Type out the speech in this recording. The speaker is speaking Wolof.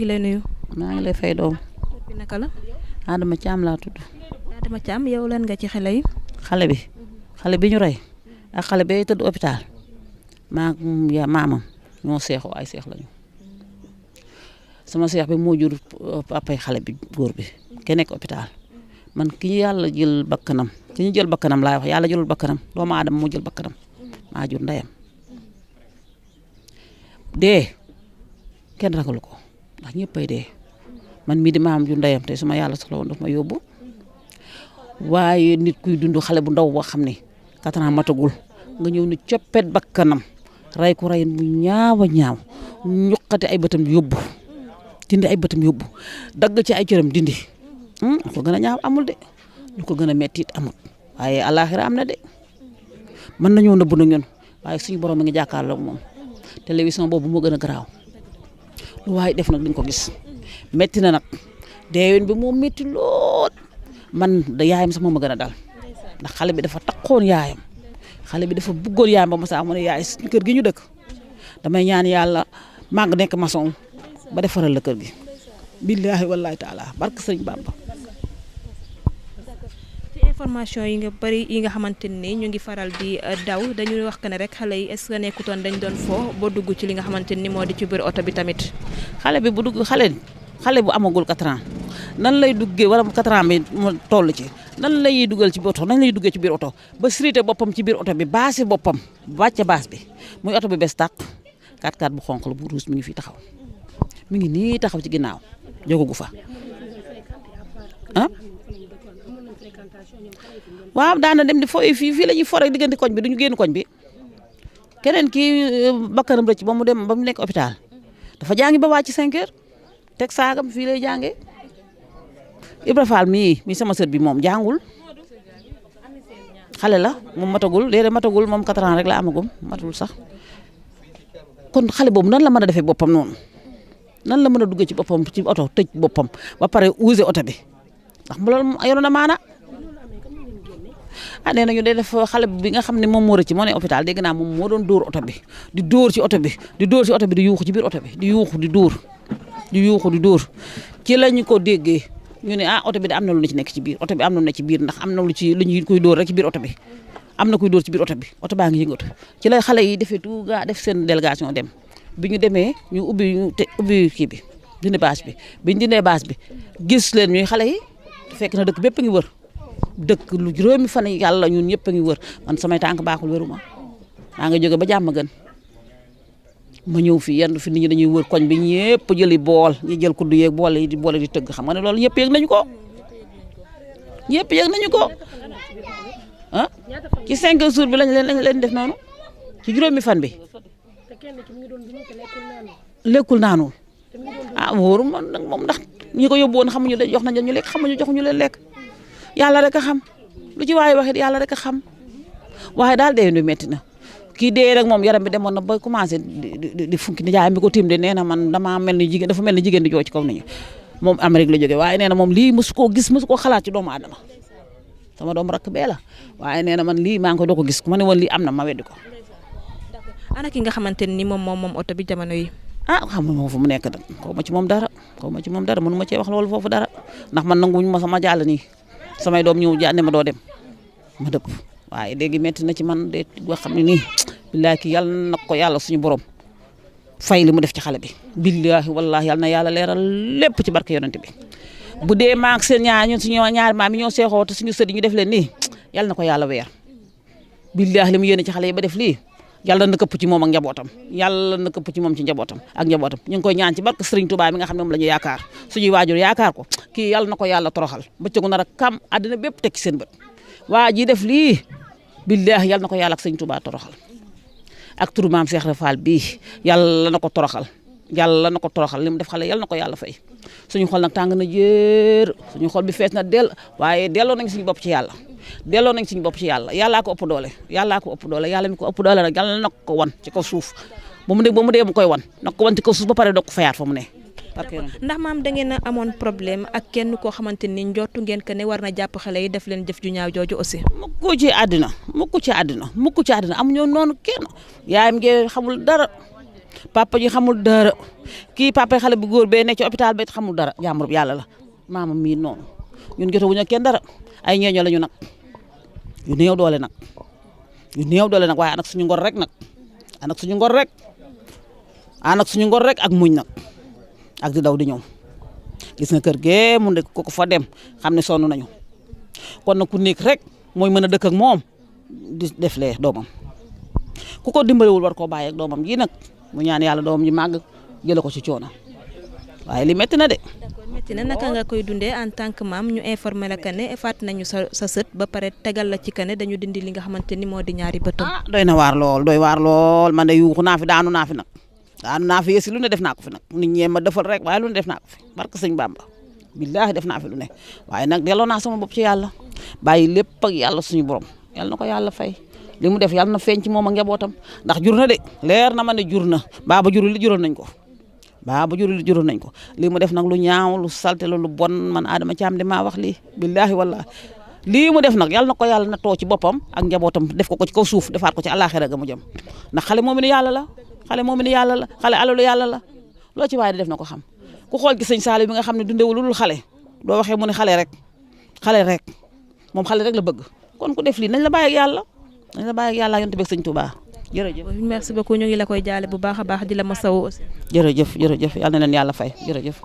ngi lay nuyu. maa ngi lay fay doom. bi naka la. Adama Thiam laa tudd. Adama Thiam yow lan nga ci xale yi. xale bi ñu rey ak xale bi tëdd hôpital maa ya maamam ñoo seexoo ay seex lañu sama seex bi moo jur papay xale bi góor bi ke nekk hôpital man ki yàlla jël bakkanam ki ñu jël bakkanam laay wax yàlla jëlul bakkanam doomu aadama moo jël bakkanam maa jur ndeyam dee kenn ragalu ko ndax ñëppay dee man mii di maam jur ndeyam te suma yàlla soxla woon daf ma yóbbu waaye nit kuy dund xale bu ndaw boo xam ne 4 ans matagul nga ñëw ni coppet bakkanam rey ko reyin bu ñaaw a ñaaw ñuqate ay bëtam yóbbu dindi ay bëtam yóbbu dagg ci ay cëram dindi lu ko gën a ñaaw amul de lu ko gën a metti it amul waaye alaxira am na de mën nañoo nëbbu nag ñun waaye suñu borom mi ngi jàkkaarloo ak moom télévision boobu moo gën a garaaw lu waaye def nag duñ ko gis metti na nag deewin bi moo metti lool man da yaayam sax moo ma gën a dal ndax xale bi dafa takkoon yaayam xale bi dafa bëggoon yaayam ba ma saa mu ne yaay suñu kër gi ñu dëkk damay ñaan yàlla màgg nekk maçon ba defaral la kër gi billaahi wallaahi taala barke sëñ Bamba. ci information yi nga bari yi nga xamante ni ñu ngi faral di daw dañuy wax que ne rek xale yi est-ce que nekkutoon dañ doon foo ba dugg ci li nga xamante ni moo di ci biir oto bi tamit. xale bi bu dugg xale bu amagul 4 ans nan lay duggee wala 4 ans bi mu toll ci nan lay dugal ci biir oto nan lay duggee ci biir oto ba sirité boppam ci biir oto bi baasi boppam wàcce baas bi muy oto bi bees tàq 4x4 bu xonq la bu ruus mi ngi fii taxaw mi ngi nii taxaw ci ginnaaw jógagu fa ah waaw daana dem di fo fii la ñuy fo rek diggante koñ bi duñu génn koñ bi keneen kii bakkanam rëcc ba mu nekk hôpital dafa jàngi ba wàcc 5 heures teg saagam fii lay jàngee Ibra Fall mii sama sët bi moom jàngul xale la moom matagul moom 4 ans rek la amagum matul sax kon xale boobu nan la mën a defee boppam noonu nan la mën a duggee ci boppam ci oto tëj boppam ba pare user oto bi ndax mu loolu yoroon na maana nee nañu day def xale bi nga xam ne moom moo rëcc moo ne hôpital dégg naa moom moo doon dóor oto bi di dóor ci oto bi di yuuxu ci biir oto bi di yuuxu di dóor ci lañu ko déggee ñu ne oto bi da am na lu ci nekk ci biir oto bi am na lu ne ci biir ndax am na lu ñu koy dóor rek ci biir oto bi am na koy dóor ci biir oto bi oto baa ngi yëngatu ci la xale yi defee tout gaa def seen délégation dem bi ñu demee ñu ubbi kii bi dindi bâche bi bi ñu dindee bâche bi gis leen ñuy xale yi fekk na dëkk bépp a ngi wër dëkk lu juróomi fan yàlla ñun ñëpp a ngi wër man samay tànk baaxul wéruma maa nga jóge ba jàmm gën ma ñëw fi yenn fi nit ñi dañuy wër koñ bi ñëpp jëli bool ñi jël kuddu yeeg boole yi di boole di tëgg xam nga ne loolu ñëpp yëg nañu ko ci 5 jours bi lañ leen def noonu ci juróomi fan bi lekkul naanul wóoru man nag moom ndax ñi ko yóbbu woon xamuñu jox nañ ñu lekk xamuñu joxuñu leen lekk yàlla rek a xam lu ci waaye waxit yàlla rek a xam waaye daal dee du metti na kii dee rek moom yaram bi demoon na ba commencé di funki ni jaay mi ko tiim de nee na man dafa mel ni jigéen di joo ci kaw nit ñi moom Amérique la jógee waaye nee na moom lii mosu koo gis mosu koo xalaat ci doomu aadama sama doom rakk bee la waaye nee na man lii maa ngi ko doo ko gis ku ma ne woon lii am na ma weddi ko. ana ki nga xamante ni moom oto bi jamono yi. xam nga fu mu nekk nag xaw ma ci moom dara mënu ma cee wax loolu foofu dara ndax man nanguwuñu ma sama jàll nii samay doom ñëw ne ma doo dem ma dëpp waaye léegi metti na ci man de boo xam ne nii billaahi kii yàlla na ko yàlla suñu borom fay li mu def ci xale bi billaahi wallaahi yàlla na yàlla leeral lépp ci barke yonent bi bu dee maak seen ñun suñu ñaari maam yi ñoo seexoo te suñu sët yi ñu def leen nii yàlla na ko yàlla weer billaahi li mu yéene ci xale yi ba def lii yàlla na këpp ci moom ak njabootam yàlla na këpp ci moom ci njabootam ak njabootam ñu ngi koy ñaan ci barke Sëriñ Tuubaa mi nga xam ne moom la ñu yaakaar suñuy waajur yaakaar ko kii yàlla na ko yàlla toroxal bëccëgu nar a kam àddina bépp teg ci seen bët waa ji def lii billaahi yàlla na ko yàlla ak Sëriñ Tuubaa toroxal ak turu maam Cheikh Rafal bii yàlla na ko toroxal li mu def xale yàlla na ko yàlla fay suñu xol nag tàng na jër suñu xol bi fees na del waaye delloo nañ suñu bopp ci yàlla yàllaa ko ëpp doole yàlla mi ko ëpp doole nag yàlla na ko wan ci kaw suuf ba mu dee mu koy wan na ko wan ci kaw suuf ba pare doog ko fayaat fa mu ne. ndax maam da ngeen a amoon problème ak kenn koo xamante ni njottu ngeen que ne war na jàpp xale yi def leen jëf ju ñaaw jooju aussi. mukk ci àddina amuñu noonu kenn yaayam ngeen xamul dara papa ji xamul dara kii papa xale bu góor bee ne ci hôpital ba it xamul dara jàmbur yàlla la maamam mii noonu ñun jotewuñu kenn dara ay ñeeño lañu nag yu néew doole nag waaye ànd ak suñu ngor rek nag ànd ak suñu ngor rek ak muñ nag ak di daw di ñëw gis nga kër gee mu nekk ko fa dem xam ne sonn nañu kon nag ku nekk rek mooy mën a dëkk ak moom di def lee doomam ku ko dimbaliwul war koo bàyyi ak doomam ji nag mu ñaan yàlla doomam ji màgg jële ko ci coono waaye li métti na de. d'accord métti na naka nga koy dundee en tant que maam ñu informé la que ne faat nañu sa sët ba pare tegal la ci que ne dañu dindi li nga xamante ni moo di ñaari bëtam. doy na waar lool man de yuuxu naa fi daanu naa fi nag yéesi lu ne def naa ko fi nag nit ñee ma defal rek waaye lu ne def naa ko fi barke sëñ Bamba billaahi def naa fi lu ne waaye nag delloo naa sama bopp ci yàlla bàyyi lépp ak yàlla suñu borom yàlla na ko yàlla fay li mu def yàlla na feeñ ci moom ak njabootam ndax jur na de leer na ma ne jur na baaba jurul li juróon nañ ko li mu def nag lu ñaaw lu salte lu bon man Adama Thiam de maa wax lii billaahi wallaahi lii mu def nag yàlla na ko yàlla na too ci boppam ak njabootam def ko ci kaw suuf defaat ko ci àllaaxira ga mu jëm ndax xale moomu ne yàlla la xale alalu yàlla la loo ci waaye def na ko xam ku xool gi sëñ Saliou bi nga xam ne dundewul lu dul xale doo waxee mu ne xale rek moom xale rek la bëgg kon ku def lii nañ la bàyyi ak yàlla yonent bi sëñ Touba jërëjëf. merci beaucoup ñu ngi la koy jaale bu baax a baax di la masawu aussi. jërëjëf yal na leen yàlla fay jërëjëf.